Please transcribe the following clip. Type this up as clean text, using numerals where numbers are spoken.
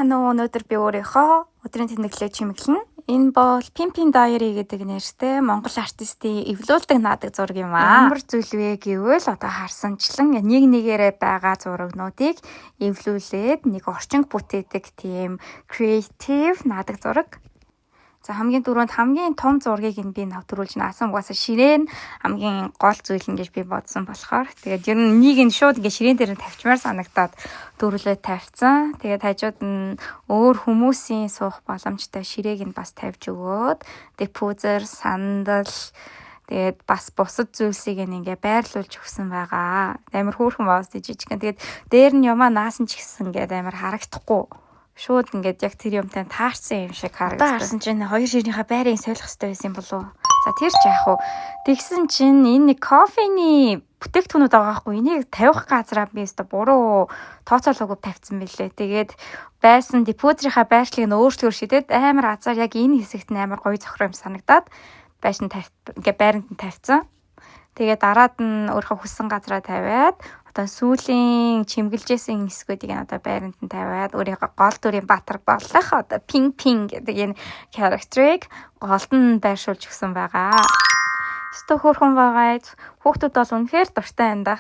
Байцгаана уу? Өнөөдөр би өөрийнхөө өдрийн тэмдэглэлээ чимэглэнэ. Энэ бол Pimpin Diary гэдэг нэртэй Монгол артистийн эвлүүлдэг наадаг зураг юм аа. Ямар зүйл вэ гэвэл одоо харсанчлан нэг нэгээрээ байгаа зурагнуудыг эвлүүлээд нэг орчинг бүтээдэг тийм creative наадаг зураг. За, хамгийн түрүүнд хамгийн том зургийг нь би навтрүүлж наасан. Угаасаа ширээ нь хамгийн гол зүйл нь гэж би бодсон болохоор тэгээд ер нь нэг нь шууд ингээ ширээн дээр нь тавьчмаар санагдаад дөрвөлөө тавьсан. Тэгээд хажууд нь өөр хүмүүсийн суух боломжтой ширээг нь бас тавьж өгөөд диффузер, сандал, тэгээд бас бусад зүйлсийг ингээ байрлуулж өгсөн байгаа. Амар хөөрхөн байгаас жижигхэн. Тэгээд дээр нь юмаа наасан ч гэсэн ингээд амар харагдахгүй, шууд ингээд яг тэр юмтай таарсан юм шиг харагдсан. Одоо харсан чинь хоёр ширнийхээ байрыг солих хэрэгтэй байсан юм болов уу? За, тэр ч яах вэ? Тэгсэн чинь энэ нэг кофений бүтээгдэхүүнүүд байгаа хгүй, энийг тавих газараа би өстө буруу тооцоолоогүй тавьсан мэлээ. Тэгээд байсан диффузерийнхаа байршлыг нь өөрчлөхөр шидээд амар азар яг энэ хэсэгт нь амар гоё зохироо юм санагдаад байшин тавь ингээ байранд нь тавьсан. Тэгээд дараад нь өөрийнхөө хүссэн газараа тавиад одоо сүүлийн чимгэлжсэн хэсгүүдийг нь одоо байранд нь тавиад өөрийнхөө гол дүрийн баатар болох одоо Пин Пин гэдэг энэ character-ыг голд нь байршуулж өгсөн байгаа. Өстө хөөрхөн байгаа. Хүүхдүүд бол үнэхээр дуртай энэ да.